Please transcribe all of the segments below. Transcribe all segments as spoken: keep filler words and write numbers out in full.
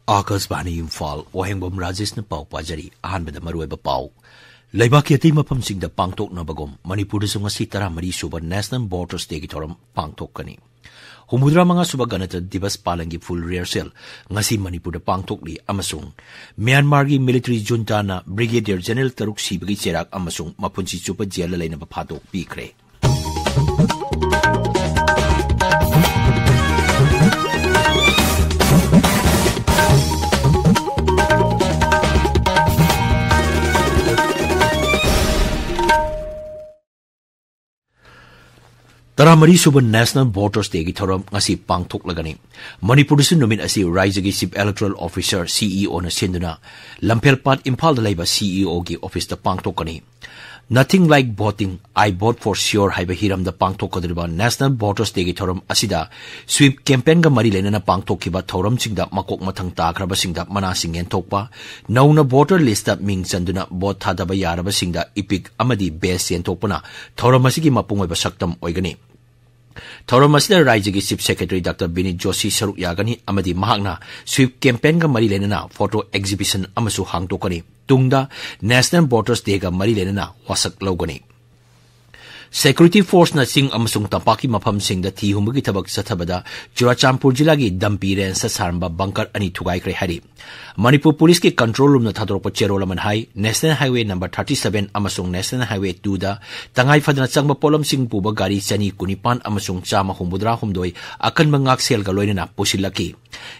ꯑꯥꯀꯥꯁꯕꯥꯅꯤ ꯏꯝꯐꯥꯜ, ꯋꯥꯍꯦꯡꯕꯝ ꯔꯥꯖꯦꯁꯅ ꯄꯥꯎ ꯄꯥꯖꯔꯤ꯫ ꯑꯍꯥꯟꯕꯗ ꯃꯔꯨꯑꯣꯏꯕ ꯄꯥꯎ꯫ ꯂꯩꯕꯥꯛꯀꯤ ꯑꯇꯩ ꯃꯐꯝꯁꯤꯡꯗ ꯄꯥꯡꯊꯣꯛꯅꯕꯒꯨꯝ ꯃꯅꯤꯄꯨꯔꯗꯁꯨ ꯉꯁꯤ ꯇꯔꯥꯃꯔꯤ ꯁꯨꯕ National Voters Dayꯒꯤ ꯊꯧꯔꯝ ꯄꯥꯡꯊꯣꯛꯀꯅꯤ꯫ ꯍꯨꯝꯐꯨꯇꯔꯥ ꯃꯉꯥ ꯁꯨꯕ ꯒꯅꯇꯟꯇ꯭ꯔ ꯗꯤꯕꯁ ꯄꯥꯂꯟꯒꯤ full rehearsal ꯉꯁꯤ ꯃꯅꯤꯄꯨꯔꯗ ꯄꯥꯡꯊꯣꯛꯂꯤ ꯑꯃꯁꯨꯡ ꯃ꯭ꯌꯥꯟꯃꯥꯔꯒꯤ military juntaꯅ Brigadier General ꯇꯔꯨꯛ ꯁꯤꯕꯒꯤ ꯆꯩꯔꯥꯛ ꯑꯃꯁꯨꯡ ꯃꯄꯨꯟꯁꯤ ꯆꯨꯞꯄ ꯖꯦꯜꯗ ꯂꯩꯅꯕ ꯐꯥꯗꯣꯛ ꯄꯤꯈ꯭ꯔꯦ꯫ ꯇꯔꯥꯃꯔꯤ ꯁꯨꯕ National Voters Dayꯒꯤ ꯊꯧꯔꯝ ꯉꯁꯤ ꯄꯥꯡꯊꯣꯛꯂꯒꯅꯤ꯫ ꯃꯅꯤꯄꯨꯔꯗꯁꯨ ꯅꯨꯃꯤꯠ ꯑꯁꯤ ꯔꯥꯏꯖ꯭ꯌꯒꯤ Chief Electoral Officer, CEOꯅ ꯁꯤꯟꯗꯨꯅ ꯂꯝꯐꯦꯜꯄꯥꯠ ꯏꯝꯐꯥꯜꯗ ꯂꯩꯕ CEOꯒꯤ officeꯇ ꯄꯥꯡꯊꯣꯛꯀꯅꯤ꯫ Nothing like voting, I vote for sure ꯍꯥꯏꯕ ꯍꯤꯔꯝꯗ ꯄꯥꯡꯊꯣꯛꯀꯗꯧꯔꯤꯕ National Voters Dayꯒꯤ ꯊꯧꯔꯝ ꯑꯁꯤꯗ sweep campaignꯒ ꯃꯔꯤ ꯂꯩꯅꯅ ꯄꯥꯡꯊꯣꯛꯈꯤꯕ ꯊꯧꯔꯝꯁꯤꯡꯗ ꯃꯀꯣꯛ ꯃꯊꯪ ꯇꯥꯈ꯭ꯔꯕꯁꯤꯡꯗ ꯃꯅꯥꯁꯤꯡ ꯌꯦꯟꯊꯣꯛꯄ, ꯅꯧꯅ voter listꯇ ꯃꯤꯡ ꯆꯟꯗꯨꯅ vote ꯊꯥꯗꯕ ꯌꯥꯔꯕꯁꯤꯡꯗ EPIC ꯑꯃꯗꯤ badge ꯌꯦꯟꯊꯣꯛꯄꯅ ꯊꯧꯔꯝ ꯑꯁꯤꯒꯤ ꯃꯄꯨꯡ ꯑꯣꯏꯕ ꯁꯛꯇꯝ ꯑꯣꯏꯒꯅꯤ꯫ ꯊꯧꯔꯝ ꯑꯁꯤꯗ ꯔꯥꯏꯖ꯭ꯌꯒꯤ Chief Secretary Doctor ꯕꯤꯅꯤꯠ ꯖꯣꯁꯤ ꯁꯔꯨꯛ ꯌꯥꯒꯅꯤ ꯑꯃꯗꯤ ꯃꯍꯥꯛꯅ sweep campaignꯒ ꯃꯔꯤ ꯂꯩꯅꯅ photo exhibition ꯑꯃꯁꯨ ꯍꯥꯡꯗꯣꯛꯀꯅꯤ꯫ ꯇꯨꯡꯗ National Voters Dayꯒ ꯃꯔꯤ ꯂꯩꯅꯅ ꯋꯥꯁꯛ ꯂꯧꯒꯅꯤ꯫ Security forceꯅ ꯆꯤꯡ ꯑꯃꯁꯨꯡ ꯇꯝꯄꯥꯛꯀꯤ ꯃꯐꯝꯁꯤꯡꯗ ꯊꯤ ꯍꯨꯝꯕꯒꯤ ꯊꯕꯛ ꯆꯠꯊꯕꯗ ꯆꯨꯔꯥꯆꯥꯟꯄꯨꯔ ꯖꯤꯂꯥꯒꯤ ꯗꯝꯄꯤ rangeꯇ ꯁꯥꯔꯝꯕ bunker ꯑꯅꯤ ꯊꯨꯒꯥꯏꯈ꯭ꯔꯦ ꯍꯥꯏꯔꯤ꯫ ꯃꯅꯤꯄꯨꯔ ꯄꯨꯂꯤꯁꯀꯤ control roomꯅ ꯊꯥꯗꯣꯔꯛꯄ ꯆꯦꯔꯣꯜ ꯑꯃꯅ ꯍꯥꯏ, National Highway number thirty seven ꯑꯃꯁꯨꯡ National Highway twoꯗ ꯇꯉꯥꯏ ꯐꯗꯅ ꯆꯪꯕ ꯄꯣꯠꯂꯝꯁꯤꯡ ꯄꯨꯕ ꯒꯥꯔꯤ ꯆꯅꯤ ꯀꯨꯟꯅꯤꯄꯥꯟ ꯑꯃꯁꯨꯡ ꯆꯥꯝꯃ ꯍꯨꯝꯐꯨꯇꯔꯥ ꯍꯨꯝꯗꯣꯏ ꯑꯀꯟꯕ ꯉꯥꯛꯁꯦꯜꯒ ꯂꯣꯏꯅꯅ ꯄꯨꯁꯤꯜꯂꯛꯈꯤ꯫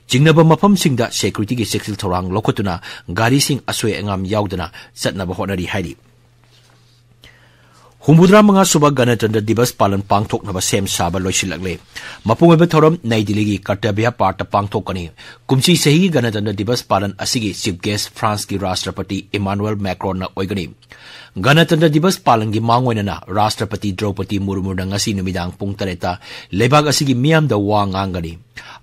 ꯆꯤꯡꯅꯕ ꯃꯐꯝꯁꯤꯡꯗ securityꯒꯤ ꯆꯦꯛꯁꯤꯜ ꯊꯧꯔꯥꯡ ꯂꯧꯈꯠꯇꯨꯅ ꯒꯥꯔꯤꯁꯤꯡ ꯑꯁꯣꯏ ꯑꯉꯥꯝ ꯌꯥꯎꯗꯅ ꯆꯠꯅꯕ ꯍꯣꯠꯅꯔꯤ ꯍꯥꯏꯔꯤ꯫ ꯍꯨꯝꯐꯨꯇꯔꯥ ꯃꯉꯥ ꯁꯨꯕ ꯒꯅꯇꯟꯇ꯭ꯔ ꯗꯤꯕꯁ ꯄꯥꯂꯟ ꯄꯥꯡꯊꯣꯛꯅꯕ ꯁꯦꯝ ꯁꯥꯕ ꯂꯣꯏꯁꯤꯜꯂꯛꯂꯦ꯫ ꯃꯄꯨꯡ ꯑꯣꯏꯕ ꯊꯧꯔꯝ ꯅꯩ ꯗꯤꯜꯂꯤꯒꯤ ꯀꯔꯇꯕ꯭ꯌ ꯄꯥꯔꯛꯇ ꯄꯥꯡꯊꯣꯛꯀꯅꯤ꯫ ꯀꯨꯝꯁꯤ ꯆꯍꯤꯒꯤ ꯒꯅꯇꯟꯇ꯭ꯔ ꯗꯤꯕꯁ ꯄꯥꯂꯟ ꯑꯁꯤꯒꯤ chief guest ꯐ꯭ꯔꯥꯟꯁꯀꯤ ꯔꯥꯁꯇ꯭ꯔꯄꯇꯤ ꯏꯃꯥꯅꯨꯑꯦꯜ ꯃꯦꯀ꯭ꯔꯣꯟꯅ ꯑꯣꯏꯒꯅꯤ꯫ ꯒꯅꯇꯟꯇ꯭ꯔ ꯗꯤꯕꯁ ꯄꯥꯂꯟꯒꯤ ꯃꯥꯡꯑꯣꯏꯅꯅ ꯔꯥꯁꯇ꯭ꯔꯄꯇꯤ ꯗ꯭ꯔꯧꯄꯗꯤ ꯃꯨꯔꯃꯨꯅ ꯉꯁꯤ ꯅꯨꯃꯤꯗꯥꯡ ꯄꯨꯡ ꯇꯔꯦꯠꯇ ꯂꯩꯕꯥꯛ ꯑꯁꯤꯒꯤ ꯃꯤꯌꯥꯝꯗ ꯋꯥ ꯉꯥꯡꯒꯅꯤ꯫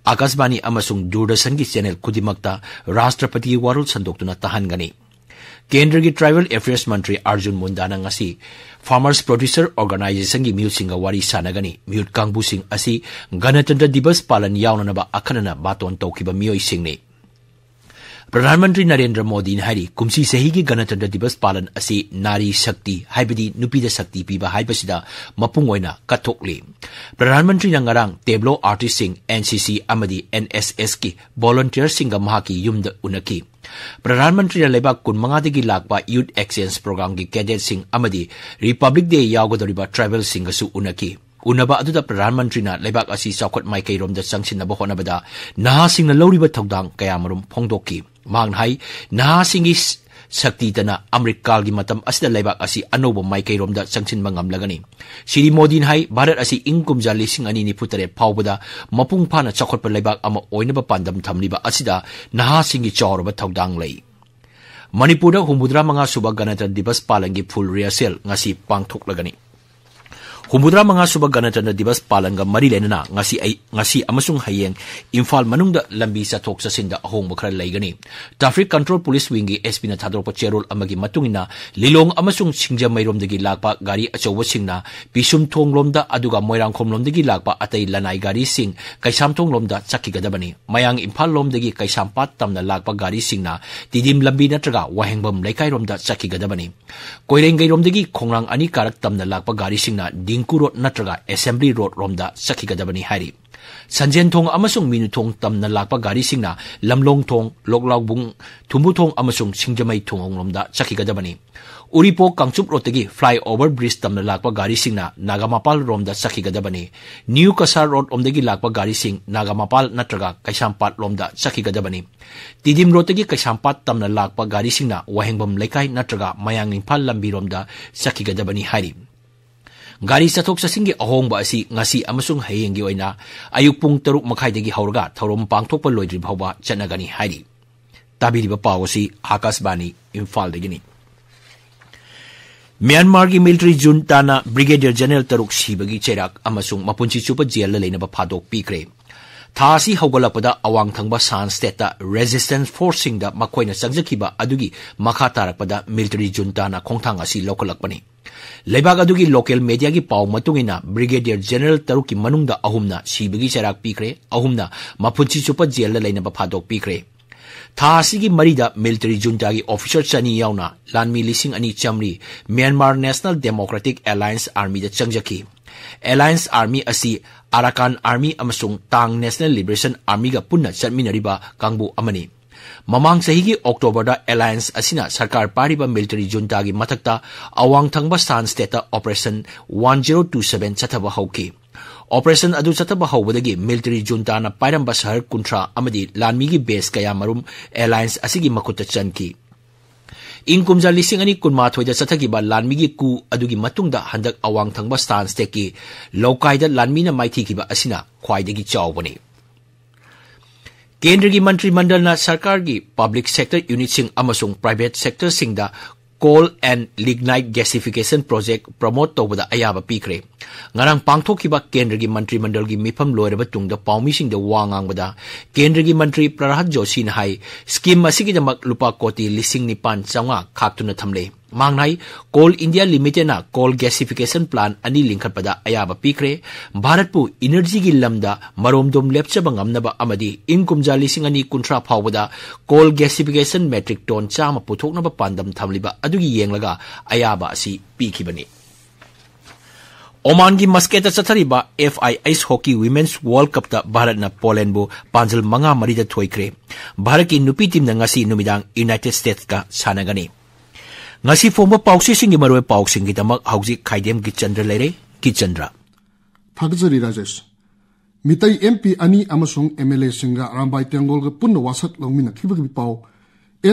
ꯑꯥꯀꯥꯁꯕꯥꯅꯤ ꯑꯃꯁꯨꯡ ꯗꯨꯔꯗꯔꯁꯟꯒꯤ channel ꯈꯨꯗꯤꯡꯃꯛꯇ ꯔꯥꯁꯇ꯭ꯔꯄꯇꯤꯒꯤ ꯋꯥꯔꯣꯜ ꯁꯟꯗꯣꯛꯇꯨꯅ ꯇꯥꯍꯟꯒꯅꯤ꯫ ꯀꯦꯟꯗ꯭ꯔꯒꯤ tribal affairs ꯃꯟꯇ꯭ꯔꯤ ꯑꯔꯖꯨꯟ ꯃꯨꯟꯗꯥꯅ ꯉꯁꯤ farmers producer organizationꯒꯤ ꯃꯤꯍꯨꯠꯁꯤꯡꯒ ꯋꯥꯔꯤ ꯁꯥꯟꯅꯒꯅꯤ꯫ ꯃꯤꯍꯨꯠ ꯀꯥꯡꯕꯨꯁꯤꯡ ꯑꯁꯤ ꯒꯅꯇꯟꯇ꯭ꯔ ꯗꯤꯕꯁ ꯄꯥꯂꯟ ꯌꯥꯎꯅꯅꯕ ꯑꯈꯟꯅꯅ ꯕꯥꯇꯣꯟ ꯇꯧꯈꯤꯕ ꯃꯤꯑꯣꯏꯁꯤꯡꯅꯤ꯫ ꯄ꯭ꯔꯙꯥꯟ ꯃꯟꯇ꯭ꯔꯤ ꯅꯔꯦꯟꯗ꯭ꯔ ꯃꯣꯗꯤꯅ ꯍꯥꯏꯔꯤ, ꯀꯨꯝꯁꯤ ꯆꯍꯤꯒꯤ ꯒꯅꯇꯟꯇ꯭ꯔ ꯗꯤꯕꯁ ꯄꯥꯂꯟ ꯑꯁꯤ ꯅꯥꯔꯤ ꯁꯛꯇꯤ, ꯍꯥꯏꯕꯗꯤ ꯅꯨꯄꯤꯗ ꯁꯛꯇꯤ ꯄꯤꯕ ꯍꯥꯏꯕꯁꯤꯗ ꯃꯄꯨꯡ ꯑꯣꯏꯅ ꯀꯠꯊꯣꯛꯂꯤ꯫ ꯄ꯭ꯔꯙꯥꯟ ꯃꯟꯇ꯭ꯔꯤꯅ ꯉꯔꯥꯡ ꯇꯦꯕ꯭ꯂꯣ ꯑꯥꯔꯇꯤꯁꯁꯤꯡ, ꯑꯦꯟ ꯁꯤ ꯁꯤ ꯑꯃꯗꯤ ꯑꯦꯟ ꯑꯦꯁ ꯑꯦꯁꯀꯤ ꯚꯣꯂꯨꯟꯇꯤꯌꯔꯁꯤꯡꯒ ꯃꯍꯥꯛꯀꯤ ꯌꯨꯝꯗ ꯎꯅꯈꯤ꯫ ꯄ꯭ꯔꯙꯥꯟ ꯃꯟꯇ꯭ꯔꯤꯅ ꯂꯩꯕꯥꯛ ꯀꯨꯟꯃꯉꯥꯗꯒꯤ ꯂꯥꯛꯄ ꯌꯨꯊ ꯑꯦꯛꯁꯆꯦꯟꯖ ꯄ꯭ꯔꯣꯒ꯭ꯔꯥꯝꯒꯤ ꯀꯦꯗꯦꯠꯁꯤꯡ ꯑꯃꯗꯤ ꯔꯤꯄꯕ꯭ꯂꯤꯛ ꯗꯦ ꯌꯥꯎꯒꯗꯧꯔꯤꯕ ꯇ꯭ꯔꯥꯏꯕꯦꯜꯁꯤꯡꯒꯁꯨ ꯎꯅꯈꯤ꯫ ꯎꯅꯕ ꯑꯗꯨꯗ ꯄ꯭ꯔꯙꯥꯟ ꯃꯟꯇ꯭ꯔꯤꯅ ꯂꯩꯕꯥꯛ ꯑꯁꯤ ꯆꯥꯎꯈꯠ ꯃꯥꯏꯀꯩꯔꯣꯝꯗ ꯆꯪꯁꯤꯟꯅꯕ ꯍꯣꯠꯅꯕꯗ ꯅꯍꯥꯁꯤꯡꯅ ꯂꯧꯔꯤꯕ ꯊꯧꯗꯥꯡ ꯀꯌꯥꯃꯔꯨꯝ ꯐꯣꯡꯗꯣꯛꯈꯤ꯫ ꯃꯍꯥꯛꯅ ꯍꯥꯏ, ꯅꯍꯥꯁꯤꯡꯒꯤ ꯁꯛꯇꯤꯇꯅ ꯑꯃ꯭ꯔꯤꯠꯀꯥꯜꯒꯤ ꯃꯇꯝ ꯑꯁꯤꯗ ꯂꯩꯕꯥꯛ ꯑꯁꯤ ꯑꯅꯧꯕ ꯃꯥꯏꯀꯩꯔꯣꯝꯗ ꯆꯪꯁꯤꯟꯕ ꯉꯝꯂꯒꯅꯤ꯫ ꯁ꯭ꯔꯤ ꯃꯣꯗꯤꯅ ꯍꯥꯏ, ꯚꯥꯔꯠ ꯑꯁꯤ ꯏꯪ ꯀꯨꯝꯖꯥ ꯂꯤꯁꯤꯡ ꯑꯅꯤ ꯅꯤꯐꯨ ꯇꯔꯦꯠ ꯐꯥꯎꯕꯗ ꯃꯄꯨꯡ ꯐꯥꯅ ꯆꯥꯎꯈꯠꯄ ꯂꯩꯕꯥꯛ ꯑꯃ ꯑꯣꯏꯅꯕ ꯄꯥꯟꯗꯝ ꯊꯝꯂꯤꯕ ꯑꯁꯤꯗ ꯅꯍꯥꯁꯤꯡꯒꯤ ꯆꯥꯎꯔꯕ ꯊꯧꯗꯥꯡ ꯂꯩ꯫ ꯃꯅꯤꯄꯨꯔꯗ ꯍꯨꯝꯐꯨꯇꯔꯥ ꯃꯉꯥ ꯁꯨꯕ ꯒꯅꯇꯟꯇ꯭ꯔ ꯗꯤꯕꯁ ꯄꯥꯂꯟꯒꯤ ꯐꯨꯜ ꯔꯤꯍꯔꯁꯦꯜ ꯉꯁꯤ ꯄꯥꯡꯊꯣꯛꯂꯒꯅꯤ꯫ ꯍꯨꯝꯐꯨꯇꯔꯥ ꯃꯉꯥ ꯁꯨꯕ ꯒꯅꯇꯟꯇ꯭ꯔ ꯗꯤꯕꯁ ꯄꯥꯂꯟꯒ ꯃꯔꯤ ꯂꯩꯅꯅ ꯉꯁꯤ ꯑꯩ, ꯉꯁꯤ ꯑꯃꯁꯨꯡ ꯍꯌꯦꯡ ꯏꯝꯐꯥꯜ ꯃꯅꯨꯡꯗ ꯂꯝꯕꯤ ꯆꯠꯊꯣꯛ ꯆꯠꯁꯤꯟꯗ ꯑꯍꯣꯡꯕ ꯈꯔ ꯂꯩꯒꯅꯤ꯫ ꯇ꯭ꯔꯥꯐꯤꯛ ꯀꯟꯇ꯭ꯔꯣꯜ ꯄꯨꯂꯤꯁ ꯋꯤꯡꯒꯤ ꯑꯦꯁ ꯄꯤꯅ ꯊꯥꯗꯣꯔꯛꯄ ꯆꯦꯔꯣꯜ ꯑꯃꯒꯤ ꯃꯇꯨꯡ ꯏꯟꯅ, ꯂꯤꯂꯣꯡ ꯑꯃꯁꯨꯡ ꯁꯤꯡꯖꯃꯩꯔꯣꯝꯗꯒꯤ ꯂꯥꯛꯄ ꯒꯥꯔꯤ ꯑꯆꯧꯕꯁꯤꯡꯅ ꯄꯤꯁꯨꯝꯊꯣꯡꯂꯣꯝꯗ, ꯑꯗꯨꯒ ꯃꯣꯏꯔꯥꯡꯈꯣꯝꯂꯣꯝꯗꯒꯤ ꯂꯥꯛꯄ ꯑꯇꯩ ꯂꯅꯥꯏ ꯒꯥꯔꯤꯁꯤꯡ ꯀꯩꯁꯥꯝꯊꯣꯡꯂꯣꯝꯗ ꯆꯠꯈꯤꯒꯗꯕꯅꯤ꯫ ꯃꯌꯥꯡ ꯏꯝꯐꯥꯜꯂꯣꯝꯗꯒꯤ ꯀꯩꯁꯥꯝꯄꯥꯠ ꯇꯝꯅ ꯂꯥꯛꯄ ꯒꯥꯔꯤꯁꯤꯡꯅ ꯇꯤꯗꯤꯝ ꯂꯝꯕꯤ ꯅꯠꯇ꯭ꯔꯒ ꯋꯥꯍꯦꯡꯕꯝ ꯂꯩꯀꯥꯏꯔꯣꯝꯗ ꯆꯠꯈꯤꯒꯗꯕꯅꯤ꯫ ꯀꯣꯏꯔꯦꯡꯒꯩꯔꯣꯝꯗꯒꯤ ꯈꯣꯡꯅꯥꯡ ꯑꯅꯤ ꯀꯥꯔꯛ ꯇꯝꯅ ꯂꯥꯛꯄ ꯒꯥꯔꯤꯁꯤꯡꯅ ꯗꯤꯡꯀꯨ ꯔꯣꯗ ꯅꯠꯇ꯭ꯔꯒ ꯑꯦꯁꯦꯝꯕ꯭ꯂꯤ ꯔꯣꯗ ꯔꯣꯝꯗ ꯆꯠꯈꯤꯒꯗꯕꯅꯤ ꯍꯥꯏꯔꯤ꯫ ꯁꯟꯖꯦꯟꯊꯣꯡ ꯑꯃꯁꯨꯡ ꯃꯤꯅꯨꯊꯣꯡ ꯇꯝꯅ ꯂꯥꯛꯄ ꯒꯥꯔꯤꯁꯤꯡꯅ ꯂꯝꯂꯣꯡꯊꯣꯡ, ꯂꯣꯛꯂꯥꯎꯕꯨꯡ, ꯊꯨꯝꯕꯨꯊꯣꯡ ꯑꯃꯁꯨꯡ ꯁꯤꯡꯖꯃꯩ ꯊꯣꯡꯂꯣꯝꯗ ꯆꯠꯈꯤꯒꯗꯕꯅꯤ꯫ ꯎꯔꯤꯄꯣꯛ ꯀꯥꯡꯆꯨꯞ ꯔꯣꯗꯇꯒꯤ ꯐ꯭ꯂꯥꯏ ꯑꯣꯚꯔ ꯕ꯭ꯔꯤꯖ ꯇꯝꯅ ꯂꯥꯛꯄ ꯒꯥꯔꯤꯁꯤꯡꯅ ꯅꯥꯒꯥꯃꯄꯥꯜ ꯔꯣꯝꯗ ꯆꯠꯈꯤꯒꯗꯕꯅꯤ꯫ ꯅ꯭ꯌꯨ ꯀꯁꯥꯔ ꯔꯣꯗ ꯔꯣꯝꯗꯒꯤ ꯂꯥꯛꯄ ꯒꯥꯔꯤꯁꯤꯡ ꯅꯥꯒꯥꯃꯄꯥꯜ ꯅꯠꯇ꯭ꯔꯒ ꯀꯩꯁꯥꯝꯄꯥꯠ ꯂꯣꯝꯗ ꯆꯠꯈꯤꯒꯗꯕꯅꯤ꯫ ꯇꯤꯗꯤꯝ ꯔꯣꯗꯇꯒꯤ ꯀꯩꯁꯥꯝꯄꯥꯠ ꯇꯝꯅ ꯂꯥꯛꯄ ꯒꯥꯔꯤꯁꯤꯡꯅ ꯋꯥꯍꯦꯡꯕꯝ ꯂꯩꯀꯥꯏ ꯅꯠꯇ꯭ꯔꯒ ꯃꯌꯥꯡ ꯏꯝꯐꯥꯜ ꯂꯝꯕꯤꯔꯣꯝꯗ ꯆꯠꯈꯤꯒꯗꯕꯅꯤ ꯍꯥꯏꯔꯤ꯫ ꯒꯥꯔꯤ ꯆꯠꯊꯣꯛ ꯆꯠꯁꯤꯟꯒꯤ ꯑꯍꯣꯡꯕ ꯑꯁꯤ ꯉꯁꯤ ꯑꯃꯁꯨꯡ ꯍꯌꯦꯡꯒꯤ ꯑꯣꯏꯅ ꯑꯌꯨꯛ ꯄꯨꯡ ꯇꯔꯨꯛ ꯃꯈꯥꯏꯗꯒꯤ ꯍꯧꯔꯒ ꯊꯧꯔꯝ ꯄꯥꯡꯊꯣꯛꯄ ꯂꯣꯏꯗ꯭ꯔꯤ ꯐꯥꯎꯕ ꯆꯠꯅꯒꯅꯤ ꯍꯥꯏꯔꯤ꯫ ꯇꯥꯕꯤꯔꯤꯕ ꯄꯥꯎ ꯑꯁꯤ ꯑꯥꯀꯥꯁꯕꯥꯅꯤ ꯏꯝꯐꯥꯜꯗꯒꯤꯅꯤ꯫ ꯃ꯭ꯌꯥꯟꯃꯥꯔꯒꯤ ꯃꯤꯂꯤꯇꯔꯤ ꯖꯨꯟꯇꯥꯅ ꯕ꯭ꯔꯤꯒꯦꯗꯤꯌꯔ ꯖꯦꯅꯔꯦꯜ ꯇꯔꯨꯛ ꯁꯤꯕꯒꯤ ꯆꯩꯔꯥꯛ ꯑꯃꯁꯨꯡ ꯃꯄꯨꯟꯁꯤ ꯆꯨꯞꯄ ꯖꯦꯜꯗ ꯂꯩꯅꯕ ꯐꯥꯗꯣꯛ ꯄꯤꯈ꯭ꯔꯦ꯫ ꯊꯥ ꯑꯁꯤ ꯍꯧꯒꯠꯂꯛꯄꯗ ꯑꯋꯥꯡ ꯊꯪꯕ ꯁꯥꯟ ꯁ꯭ꯇꯦꯠꯇ ꯔꯦꯖꯤꯁꯇꯦꯟꯁ ꯐꯣꯔꯁꯁꯤꯡꯗ ꯃꯈꯣꯏꯅ ꯆꯪꯖꯈꯤꯕ ꯑꯗꯨꯒꯤ ꯃꯈꯥ ꯇꯥꯔꯛꯄꯗ ꯃꯤꯂꯤꯇꯔꯤ ꯖꯨꯟꯇꯥꯅ ꯈꯣꯡꯊꯥꯡ ꯑꯁꯤ ꯂꯧꯈꯠꯂꯛꯄꯅꯤ꯫ ꯂꯩꯕꯥꯛ ꯑꯗꯨꯒꯤ ꯂꯣꯀꯦꯜ ꯃꯦꯗꯤꯌꯥꯒꯤ ꯄꯥꯎ ꯃꯇꯨꯡ ꯏꯟꯅ, ꯕ꯭ꯔꯤꯒꯦꯗꯤꯌꯔ ꯖꯦꯅꯔꯦꯜ ꯇꯔꯨꯛꯀꯤ ꯃꯅꯨꯡꯗ ꯑꯍꯨꯝꯅ ꯁꯤꯕꯒꯤ ꯆꯩꯔꯥꯛ ꯄꯤꯈ꯭ꯔꯦ, ꯑꯍꯨꯝꯅ ꯃꯄꯨꯟꯁꯤ ꯆꯨꯞꯄ ꯖꯦꯜꯗ ꯂꯩꯅꯕ ꯐꯥꯗꯣꯛ ꯄꯤꯈ꯭ꯔꯦ꯫ ꯊꯥ ꯑꯁꯤꯒꯤ ꯃꯔꯤꯗ ꯃꯤꯂꯤꯇꯔꯤ ꯖꯨꯟꯇꯥꯒꯤ ꯑꯣꯐꯤꯁꯔ ꯆꯅꯤ ꯌꯥꯎꯅ ꯂꯥꯟꯃꯤ ꯂꯤꯁꯤꯡ ꯑꯅꯤ ꯆꯥꯃꯔꯤ ꯃ꯭ꯌꯥꯟꯃꯥꯔ ꯅꯦꯁꯅꯦꯜ ꯗꯦꯃꯣꯀ꯭ꯔꯦꯇꯤꯛ ꯑꯦꯂꯥꯌꯟꯁ ꯑꯥꯔꯃꯤꯗ ꯆꯪꯖꯈꯤ꯫ ꯑꯦꯂꯥꯌꯟꯁ ꯑꯥꯔꯃꯤ ꯑꯁꯤ ꯑꯔꯥꯀꯥꯟ ꯑꯥꯔꯃꯤ ꯑꯃꯁꯨꯡ ꯇꯥꯡ ꯅꯦꯁꯅꯦꯜ ꯂꯤꯕꯔꯦꯁꯟ ꯑꯥꯔꯃꯤꯒ ꯄꯨꯟꯅ ꯆꯠꯃꯤꯟꯅꯔꯤꯕ ꯀꯥꯡꯕꯨ ꯑꯃꯅꯤ꯫ ꯃꯃꯥꯡ ꯆꯍꯤꯒꯤ ꯑꯣꯛꯇꯣꯕꯔꯗ ꯑꯦꯂꯥꯌꯟꯁ ꯑꯁꯤꯅ ꯁꯔꯀꯥꯔ ꯄꯥꯏꯔꯤꯕ ꯃꯤꯂꯤꯇꯔꯤ ꯖꯨꯟꯇꯥꯒꯤ ꯃꯊꯛꯇ ꯑꯋꯥꯡ ꯊꯪꯕ ꯁꯥꯟ ꯁ꯭ꯇꯦꯠꯇ operation one zero two seven ꯆꯠꯊꯕ ꯍꯧꯈꯤ꯫ ꯑꯣꯄꯔꯦꯁꯟ ꯑꯗꯨ ꯆꯠꯊꯕ ꯍꯧꯕꯗꯒꯤ ꯃꯤꯂꯤꯇꯔꯤ ꯖꯨꯟꯇꯥꯅ ꯄꯥꯏꯔꯝꯕ ꯁꯍꯔ ꯀꯨꯟꯊ꯭ꯔꯥ ꯑꯃꯗꯤ ꯂꯥꯟꯃꯤꯒꯤ ꯕꯦꯁ ꯀꯌꯥ ꯃꯔꯨꯝ ꯑꯦꯂꯥꯌꯟꯁ ꯑꯁꯤꯒꯤ ꯃꯈꯨꯠꯇ ꯆꯟꯈꯤ꯫ ꯏꯪ ꯀꯨꯝꯖꯥ ꯂꯤꯁꯤꯡ ꯑꯅꯤ ꯀꯨꯟꯃꯥꯊꯣꯏꯗ ꯆꯠꯊꯈꯤꯕ ꯂꯥꯟꯃꯤꯒꯤ ꯀꯨ ꯑꯗꯨꯒꯤ ꯃꯇꯨꯡꯗ ꯍꯟꯗꯛ ꯑꯋꯥꯡ ꯊꯪꯕ ꯁꯥꯟ ꯁ꯭ꯇꯦꯠꯀꯤ ꯂꯧꯀꯥꯏꯗ ꯂꯥꯟꯃꯤꯅ ꯃꯥꯏꯊꯤꯈꯤꯕ ꯑꯁꯤꯅ ꯈ꯭ꯋꯥꯏꯗꯒꯤ ꯆꯥꯎꯕꯅꯤ꯫ ꯀꯦꯟꯗ꯭ꯔꯒꯤ ꯃꯟꯇ꯭ꯔꯤ ꯃꯟꯗꯜꯅ ꯁꯔꯀꯥꯔꯒꯤ ꯄꯕ꯭ꯂꯤꯛ ꯁꯦꯛꯇꯔ ꯌꯨꯅꯤꯠꯁꯤꯡ ꯑꯃꯁꯨꯡ private ꯁꯦꯛꯇꯔꯁꯤꯡꯗ coal and lignite gasification project promote ꯇꯧꯕꯗ ꯑꯌꯥꯕ ꯄꯤꯈ꯭ꯔꯦ꯫ ꯉꯔꯥꯡ ꯄꯥꯡꯊꯣꯛꯈꯤꯕ ꯀꯦꯟꯗ꯭ꯔꯒꯤ ꯃꯟꯇ꯭ꯔꯤ ꯃꯟꯗꯜꯒꯤ ꯃꯤꯐꯝ ꯂꯣꯏꯔꯕ ꯇꯨꯡꯗ ꯄꯥꯎꯃꯤꯁꯤꯡꯗ ꯋꯥ ꯉꯥꯡꯕꯗ ꯀꯦꯟꯗ꯭ꯔꯒꯤ ꯃꯟꯇ꯭ꯔꯤ ꯄ꯭ꯔꯍꯥꯗ ꯖꯣꯁꯤꯅ ꯍꯥꯏ, ꯁ꯭ꯀꯤꯝ ꯑꯁꯤꯒꯤꯗꯃꯛ ꯂꯨꯄꯥ ꯀꯣꯇꯤ ꯂꯤꯁꯤꯡ ꯅꯤꯄꯥꯟ ꯆꯥꯝꯃꯉꯥ ꯈꯥꯛꯇꯨꯅ ꯊꯝꯂꯦ꯫ ꯃꯍꯥꯛꯅ ꯍꯥꯏ, ꯀꯣꯜ ꯏꯟꯗꯤꯌꯥ ꯂꯤꯃꯤꯇꯦꯗꯅ ꯀꯣꯜ ꯒꯦꯁꯤꯐꯤꯀꯦꯁꯟ ꯄ꯭ꯂꯥꯟ ꯑꯅꯤ ꯂꯤꯡꯈꯠꯄꯗ ꯑꯌꯥꯕ ꯄꯤꯈ꯭ꯔꯦ꯫ ꯚꯥꯔꯠꯄꯨ ꯏꯅꯔꯖꯤꯒꯤ ꯂꯝꯗ ꯃꯔꯣꯝꯗꯣꯝ ꯂꯦꯞꯆꯕ ꯉꯝꯅꯕ ꯑꯃꯗꯤ ꯏꯪ ꯀꯨꯝꯖꯥ ꯂꯤꯁꯤꯡ ꯑꯅꯤ ꯀꯨꯟꯊ꯭ꯔꯥ ꯐꯥꯎꯕꯗ ꯀꯣꯜ ꯒꯦꯁꯤꯐꯤꯀꯦꯁꯟ ꯃꯦꯇ꯭ꯔꯤꯛ ꯇꯣꯟ ꯆꯥꯝꯃ ꯄꯨꯊꯣꯛꯅꯕ ꯄꯥꯟꯗꯝ ꯊꯝꯂꯤꯕ ꯑꯗꯨꯒꯤ ꯌꯦꯡꯂꯒ ꯑꯌꯥꯕ ꯑꯁꯤ ꯄꯤꯈꯤꯕꯅꯤ꯫ ꯑꯣꯃꯥꯟꯒꯤ ꯃꯁꯀꯦꯠꯇ ꯆꯠꯊꯔꯤꯕ F I H Hockey Women's World Cupꯇ ꯚꯥꯔꯠꯅ ꯄꯣꯂꯦꯟꯕꯨ ꯄꯥꯟꯖꯜ ꯃꯉꯥ ꯃꯔꯤꯗ ꯊꯣꯏꯈ꯭ꯔꯦ꯫ ꯚꯥꯔꯠꯀꯤ ꯅꯨꯄꯤ ꯇꯤꯝꯅ ꯉꯁꯤ ꯅꯨꯃꯤꯗꯥꯡ ꯌꯨꯅꯥꯏꯇꯦꯗ ꯁ꯭ꯇꯦꯠꯁꯀ ꯁꯥꯟꯅꯒꯅꯤ꯫ ꯉꯁꯤ ꯐꯣꯡꯕ ꯄꯥꯎꯆꯦꯁꯤꯡꯒꯤ ꯃꯔꯨꯑꯣꯏꯕ ꯄꯥꯎꯁꯤꯡꯒꯤꯗꯃꯛ ꯍꯧꯖꯤꯛ ꯈꯥꯏꯗꯦꯝ ꯒꯤꯆꯟꯗ꯭ꯔ ꯂꯩꯔꯦ꯫ ꯒꯤꯆꯟꯗ꯭ꯔ꯫ ꯊꯥꯒꯠꯆꯔꯤ ꯔꯥꯖꯦꯁ꯫ ꯃꯤꯇꯩ M P ꯑꯅꯤ ꯑꯃꯁꯨꯡ M L Aꯁꯤꯡꯒ ꯑꯔꯥꯝꯕꯥꯏ ꯇꯦꯡꯒꯣꯜꯒ ꯄꯨꯟꯅ ꯋꯥꯁꯛ ꯂꯧꯃꯤꯟꯅꯈꯤꯕꯒꯤ ꯄꯥꯎ꯫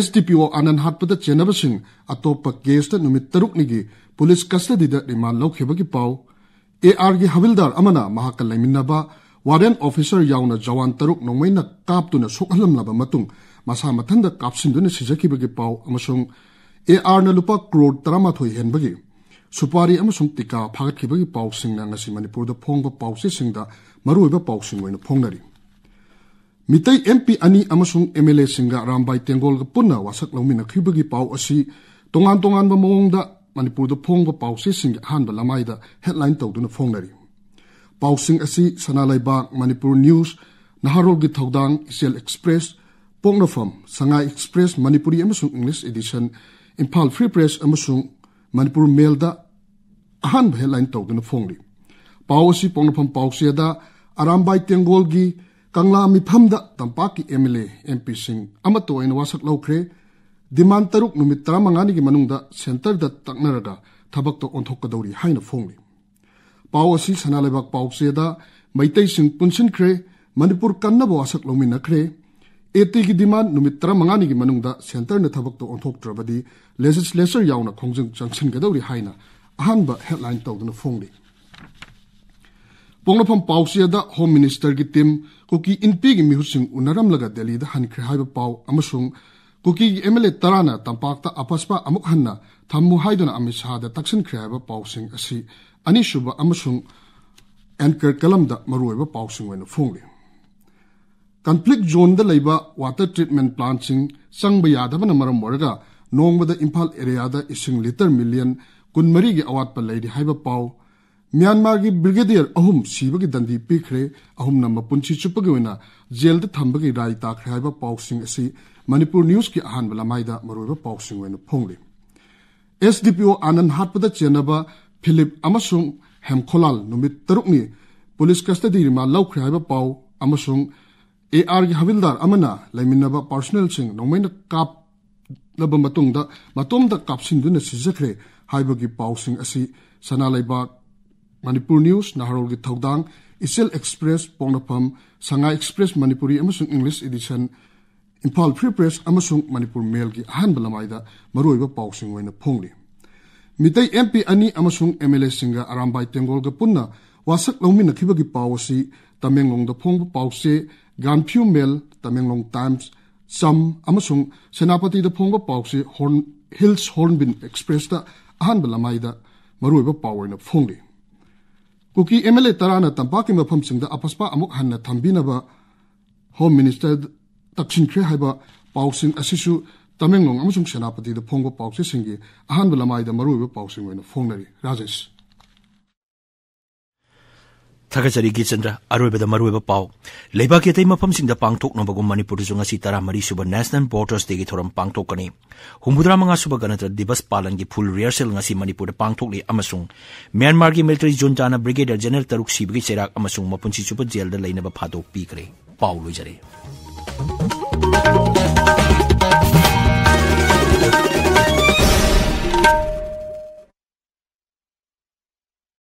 S D P O ꯑꯥꯅꯟ ꯍꯥꯠꯄꯗ ꯆꯦꯟꯅꯕꯁꯤꯡ ꯑꯇꯣꯞꯄ ꯀꯦꯁꯇ ꯅꯨꯃꯤꯠ ꯇꯔꯨꯛꯅꯤꯒꯤ ꯄꯨꯂꯤꯁ ꯀꯁꯇꯗꯤꯗ ꯔꯤꯃꯥꯟ ꯂꯧꯈꯤꯕꯒꯤ ꯄꯥꯎ꯫ A R ꯒꯤ ꯍꯕꯤꯜꯗꯥꯔ ꯑꯃꯅ ꯃꯍꯥꯛꯀ ꯂꯩꯃꯤꯟꯅꯕ ꯋꯥꯔꯦꯟ ꯑꯣꯐꯤꯁꯔ ꯌꯥꯎꯅ ꯖꯋꯥꯟ ꯇꯔꯨꯛ ꯅꯣꯡꯃꯩꯅ ꯀꯥꯞꯇꯨꯅ ꯁꯣꯛꯍꯜꯂꯝꯂꯕ ꯃꯇꯨꯡ ꯃꯁꯥ ꯃꯊꯟꯇ ꯀꯥꯞꯁꯤꯟꯗꯨꯅ ꯁꯤꯖꯈꯤꯕꯒꯤ ꯄꯥꯎ ꯑꯃꯁꯨꯡ A R ꯅ ꯂꯨꯄꯥ ꯀ꯭ꯔꯣꯔ ꯇꯔꯥꯃꯥꯊꯣꯏ ꯍꯦꯟꯕꯒꯤ ꯁꯨꯄꯥꯔꯤ ꯑꯃꯁꯨꯡ ꯇꯤꯀꯥ ꯐꯥꯒꯠꯈꯤꯕꯒꯤ ꯄꯥꯎꯁꯤꯡꯅ ꯉꯁꯤ ꯃꯅꯤꯄꯨꯔꯗ ꯐꯣꯡꯕ ꯄꯥꯎꯆꯦꯁꯤꯡꯗ ꯃꯔꯨꯑꯣꯏꯕ ꯄꯥꯎꯁꯤꯡ ꯑꯣꯏꯅ ꯐꯣꯡꯅꯔꯤ꯫ ꯃꯤꯇꯩ M P ꯑꯅꯤ ꯑꯃꯁꯨꯡ M L Aꯁꯤꯡꯒ ꯑꯔꯥꯝꯕꯥꯏ ꯇꯦꯡꯒꯣꯜꯒ ꯄꯨꯟꯅ ꯋꯥꯁꯛ ꯂꯧꯃꯤꯟꯅꯈꯤꯕꯒꯤ ꯄꯥꯎ ꯑꯁꯤ ꯇꯣꯉꯥꯟ ꯇꯣꯉꯥꯟꯕ ꯃꯑꯣꯡꯗ ꯃꯅꯤꯄꯨꯔꯗ ꯐꯣꯡꯕ ꯄꯥꯎꯆꯦꯁꯤꯡꯒꯤ ꯑꯍꯥꯟꯕ ꯂꯃꯥꯏꯗ headline ꯇꯧꯗꯨꯅ ꯐꯣꯡꯅꯔꯤ꯫ ꯄꯥꯎꯁꯤꯡ ꯑꯁꯤ ꯁꯅꯥ ꯂꯩꯕꯥꯛ, ꯃꯅꯤꯄꯨꯔ ꯅ꯭ꯌꯨꯁ, ꯅꯍꯥꯔꯣꯜꯒꯤ ꯊꯧꯗꯥꯡ, ꯏꯆꯦꯜ ꯑꯦꯛꯁꯄ꯭ꯔꯦꯁ, ꯄꯣꯛꯅꯐꯝ, ꯁꯉꯥꯏ ꯑꯦꯛꯁꯄ꯭ꯔꯦꯁ ꯃꯅꯤꯄꯨꯔꯤ ꯑꯃꯁꯨꯡ English edition, Imphal free press ꯑꯃꯁꯨꯡ ꯃꯅꯤꯄꯨꯔ ꯃꯦꯜꯗ ꯑꯍꯥꯟꯕ ꯍꯦꯗꯂꯥꯏꯟ ꯇꯧꯗꯨꯅ ꯐꯣꯡꯂꯤ꯫ ꯄꯥꯎ ꯑꯁꯤ ꯄꯣꯛꯅꯐꯝ ꯄꯥꯎꯆꯦꯗ ꯑꯔꯥꯝꯕꯥꯏ ꯇꯦꯡꯒꯣꯜꯒꯤ ꯀꯪꯂꯥ ꯃꯤꯐꯝꯗ ꯇꯝꯄꯥꯛꯀꯤ ꯑꯦꯝ ꯑꯦꯜ ꯑꯦ, ꯑꯦꯝ ꯄꯤꯁꯤꯡ ꯑꯃꯠꯇ ꯑꯣꯏꯅ ꯋꯥꯁꯛ ꯂꯧꯈ꯭ꯔꯦ꯫ ꯗꯤꯃꯥꯟ ꯇꯔꯨꯛ ꯅꯨꯃꯤꯠ ꯇꯔꯥꯃꯉꯥꯅꯤꯒꯤ ꯃꯅꯨꯡꯗ ꯁꯦꯟꯇꯔꯗ ꯇꯛꯅꯔꯒ ꯊꯕꯛꯇ ꯑꯣꯟꯊꯣꯛꯀꯗꯧꯔꯤ ꯍꯥꯏꯅ ꯐꯣꯡꯂꯤ꯫ ꯄꯥꯎ ꯑꯁꯤ ꯁꯅꯥ ꯂꯩꯕꯥꯛ ꯄꯥꯎꯆꯦꯗ ꯃꯩꯇꯩꯁꯤꯡ ꯄꯨꯟꯁꯤꯟꯈ꯭ꯔꯦ, ꯃꯅꯤꯄꯨꯔ ꯀꯟꯅꯕ ꯋꯥꯁꯛ ꯂꯧꯃꯤꯟꯅꯈ꯭ꯔꯦ, ꯑꯦ ꯇꯤꯒꯤ ꯗꯤꯃꯥꯟ ꯅꯨꯃꯤꯠ ꯇꯔꯥꯃꯉꯥꯅꯤꯒꯤ ꯃꯅꯨꯡꯗ ꯁꯦꯟꯇꯔꯅ ꯊꯕꯛꯇ ꯑꯣꯟꯊꯣꯛꯇ꯭ꯔꯕꯗꯤ ꯂꯦꯖꯤꯁꯂꯦꯆꯔ ꯌꯥꯎꯅ ꯈꯣꯡꯖꯪ ꯆꯪꯁꯤꯟꯒꯗꯧꯔꯤ ꯍꯥꯏꯅ ꯑꯍꯥꯟꯕ ꯍꯦꯗꯂꯥꯏꯟ ꯇꯧꯗꯨꯅ ꯐꯣꯡꯂꯤ꯫ ꯄꯣꯛꯅꯐꯝ ꯄꯥꯎꯆꯦꯗ ꯍꯣꯝ ꯃꯤꯅꯤꯁꯇꯔꯒꯤ ꯇꯤꯝ ꯀꯨꯀꯤ ꯏꯟꯄꯤꯒꯤ ꯃꯤꯍꯨꯠꯁꯤꯡ ꯎꯅꯔꯝꯂꯒ ꯗꯦꯜꯂꯤꯗ ꯍꯟꯈ꯭ꯔꯦ ꯍꯥꯏꯕ ꯄꯥꯎ ꯑꯃꯁꯨꯡ ꯀꯨꯀꯤꯒꯤ ꯑꯦꯝ ꯑꯦꯜ ꯑꯦ ꯇꯔꯥꯅ ꯇꯝꯄꯥꯛꯇ ꯑꯄꯁꯄ ꯑꯃꯨꯛ ꯍꯟꯅ ꯊꯝꯃꯨ ꯍꯥꯏꯗꯨꯅ ꯑꯃꯤꯠ ꯁꯥꯍꯗ ꯇꯛꯁꯤꯟꯈ꯭ꯔꯦ ꯍꯥꯏꯕ ꯄꯥꯎꯁꯤꯡ ꯑꯁꯤ ꯑꯅꯤꯁꯨꯕ ꯑꯃꯁꯨꯡ ꯑꯦꯟꯀꯔ ꯀꯂꯝꯗ ꯃꯔꯨꯑꯣꯏꯕ ꯄꯥꯎꯁꯤꯡ ꯑꯣꯏꯅ ꯐꯣꯡꯂꯤ꯫ ꯀꯟꯐ꯭ꯂꯤꯛ ꯖꯣꯟꯗ ꯂꯩꯕ ꯋꯥꯇꯔ ꯇ꯭ꯔꯤꯠꯃꯦꯟ ꯄ꯭ꯂꯥꯟꯠꯁꯤꯡ ꯆꯪꯕ ꯌꯥꯗꯕꯅ ꯃꯔꯝ ꯑꯣꯏꯔꯒ ꯅꯣꯡꯃꯗ ꯏꯝꯐꯥꯜ ꯑꯦꯔꯤꯌꯥꯗ ꯏꯁꯤꯡ ꯂꯤꯇꯔ ꯃꯤꯂꯤꯌꯟ ꯀꯨꯟꯃꯔꯤꯒꯤ ꯑꯋꯥꯠꯄ ꯂꯩꯔꯤ ꯍꯥꯏꯕ ꯄꯥꯎ꯫ ꯃ꯭ꯌꯥꯟꯃꯥꯔꯒꯤ ꯕ꯭ꯔꯤꯒꯦꯗꯤꯌꯔ ꯑꯍꯨꯝ ꯁꯤꯕꯒꯤ ꯗꯟꯗꯤ ꯄꯤꯈ꯭ꯔꯦ, ꯑꯍꯨꯝꯅ ꯃꯄꯨꯟꯁꯤ ꯆꯨꯞꯄꯒꯤ ꯑꯣꯏꯅ ꯖꯦꯜꯗ ꯊꯝꯕꯒꯤ ꯔꯥꯏ ꯇꯥꯈ꯭ꯔꯦ ꯍꯥꯏꯕ ꯄꯥꯎꯁꯤꯡ ꯑꯁꯤ ꯃꯅꯤꯄꯨꯔ ꯅ꯭ꯌꯨꯁꯀꯤ ꯑꯍꯥꯟꯕ ꯂꯃꯥꯏꯗ ꯃꯔꯨꯑꯣꯏꯕ ꯄꯥꯎꯁꯤꯡ ꯑꯣꯏꯅ ꯐꯣꯡꯂꯤ꯫ ꯑꯦꯁ ꯗꯤ ꯄꯤ ꯑꯣ ꯑꯥꯅꯟ ꯍꯥꯠꯄꯗ ꯆꯦꯟꯅꯕ ꯐꯤꯂꯤꯞ ꯑꯃꯁꯨꯡ ꯍꯦꯝꯈꯣꯂꯥꯜ ꯅꯨꯃꯤꯠ ꯇꯔꯨꯛꯅꯤ ꯄꯨꯂꯤꯁ ꯀꯁꯇꯗꯤ ꯔꯤꯃꯥꯟ ꯂꯧꯈ꯭ꯔꯦ ꯍꯥꯏꯕ ꯄꯥꯎ ꯑꯃꯁꯨꯡ ꯑꯦ ꯑꯥꯔꯒꯤ ꯍꯕꯤꯜꯗꯥꯔ ꯑꯃꯅ ꯂꯩꯃꯤꯟꯅꯕ ꯄꯥꯔꯁꯣꯅꯦꯜꯁꯤꯡ ꯅꯣꯡꯃꯩꯅ ꯀꯥꯞꯂꯕ ꯃꯇꯨꯡꯗ ꯃꯇꯣꯝꯇ ꯀꯥꯞꯁꯤꯟꯗꯨꯅ ꯁꯤꯖꯈ꯭ꯔꯦ ꯍꯥꯏꯕꯒꯤ ꯄꯥꯎꯁꯤꯡ ꯑꯁꯤ ꯁꯅꯥ ꯂꯩꯕꯥꯛ, ꯃꯅꯤꯄꯨꯔ ꯅ꯭ꯌꯨꯁ, ꯅꯍꯥꯔꯣꯜꯒꯤ ꯊꯧꯗꯥꯡ, ꯏꯆꯦꯜ ꯑꯦꯛꯁꯄ꯭ꯔꯦꯁ, ꯄꯣꯛꯅꯐꯝ, ꯁꯉꯥꯏ ꯑꯦꯛꯁꯄ꯭ꯔꯦꯁ ꯃꯅꯤꯄꯨꯔꯤ ꯑꯃꯁꯨꯡ English edition, Imphal free press ꯑꯃꯁꯨꯡ ꯃꯅꯤꯄꯨꯔ ꯃꯦꯜꯒꯤ ꯑꯍꯥꯟꯕ ꯂꯃꯥꯏꯗ ꯃꯔꯨꯑꯣꯏꯕ ꯄꯥꯎꯁꯤꯡ ꯑꯣꯏꯅ ꯐꯣꯡꯂꯤ꯫ ꯃꯤꯇꯩ ꯑꯦꯝ ꯄꯤ ꯑꯅꯤ ꯑꯃꯁꯨꯡ ꯑꯦꯝ ꯑꯦꯜ ꯑꯦꯁꯤꯡꯒ ꯑꯔꯥꯝꯕꯥꯏ ꯇꯦꯡꯒꯣꯜꯒ ꯄꯨꯟꯅ ꯋꯥꯁꯛ ꯂꯧꯃꯤꯟꯅꯈꯤꯕꯒꯤ ꯄꯥꯎ ꯑꯁꯤ ꯇꯃꯦꯡꯂꯣꯡꯗ ꯐꯣꯡꯕ ꯄꯥꯎꯆꯦ ꯒꯥꯟꯐ꯭ꯌꯨ ꯃꯦꯜ, ꯇꯃꯦꯡꯂꯣꯡ ꯇꯥꯏꯝꯁ, ꯆꯝ ꯑꯃꯁꯨꯡ ꯁꯦꯅꯥꯄꯇꯤꯗ ꯐꯣꯡꯕ ꯄꯥꯎꯆꯦ ꯍꯣꯔꯟ, ꯍꯤꯜꯁ ꯍꯣꯔꯟꯕꯤꯜ ꯑꯦꯛꯁꯄ꯭ꯔꯦꯁꯇ ꯑꯍꯥꯟꯕ ꯂꯃꯥꯏꯗ ꯃꯔꯨꯑꯣꯏꯕ ꯄꯥꯎ ꯑꯣꯏꯅ ꯐꯣꯡꯂꯤ꯫ ꯀꯨꯀꯤ ꯑꯦꯝ ꯑꯦꯜ ꯑꯦ ꯇꯔꯥꯅ ꯇꯝꯄꯥꯛꯀꯤ ꯃꯐꯝꯁꯤꯡꯗ ꯑꯄꯁꯄ ꯑꯃꯨꯛ ꯍꯟꯅ ꯊꯝꯕꯤꯅꯕ ꯍꯣꯝ ꯃꯤꯅꯤꯁꯇꯔ ꯇꯛꯁꯤꯟꯈ꯭ꯔꯦ ꯍꯥꯏꯕ ꯄꯥꯎꯁꯤꯡ ꯑꯁꯤꯁꯨ ꯇꯃꯦꯡꯂꯣꯡ ꯑꯃꯁꯨꯡ ꯁꯦꯅꯥꯄꯇꯤꯗ ꯐꯣꯡꯕ ꯄꯥꯎꯆꯦꯁꯤꯡꯒꯤ ꯑꯍꯥꯟꯕ ꯂꯃꯥꯏꯗ ꯃꯔꯨꯑꯣꯏꯕ ꯄꯥꯎꯁꯤꯡ ꯑꯣꯏꯅ ꯐꯣꯡꯅꯔꯤ꯫ ꯔꯥꯖꯦꯁ꯫ ꯊꯥꯒꯠꯆꯔꯤ ꯒꯤꯆꯟꯗ꯭ꯔ꯫ ꯑꯔꯣꯏꯕꯗ ꯃꯔꯨꯑꯣꯏꯕ ꯄꯥꯎ꯫ ꯂꯩꯕꯥꯛꯀꯤ ꯑꯇꯩ ꯃꯐꯝꯁꯤꯡꯗ ꯄꯥꯡꯊꯣꯛꯅꯕꯒꯨꯝ ꯃꯅꯤꯄꯨꯔꯗꯁꯨ ꯉꯁꯤ ꯇꯔꯥꯃꯔꯤ ꯁꯨꯕ National Voters Dayꯒꯤ ꯊꯧꯔꯝ ꯄꯥꯡꯊꯣꯛꯀꯅꯤ꯫ ꯍꯨꯝꯐꯨꯇꯔꯥ ꯃꯉꯥ ꯁꯨꯕ ꯒꯅꯇꯟꯇ꯭ꯔ ꯗꯤꯕꯁ ꯄꯥꯂꯟꯒꯤ full rehearsal ꯉꯁꯤ ꯃꯅꯤꯄꯨꯔꯗ ꯄꯥꯡꯊꯣꯛꯂꯤ ꯑꯃꯁꯨꯡ ꯃ꯭ꯌꯥꯟꯃꯥꯔꯒꯤ military juntaꯅ Brigadier General ꯇꯔꯨꯛ ꯁꯤꯕꯒꯤ ꯆꯩꯔꯥꯛ ꯑꯃꯁꯨꯡ ꯃꯄꯨꯟꯁꯤ ꯆꯨꯞꯄ ꯖꯦꯜꯗ ꯂꯩꯅꯕ ꯊꯥꯗꯣꯛꯄꯤꯈ꯭ꯔꯦ꯫ ꯄꯥꯎ ꯂꯣꯏꯖꯔꯦ꯫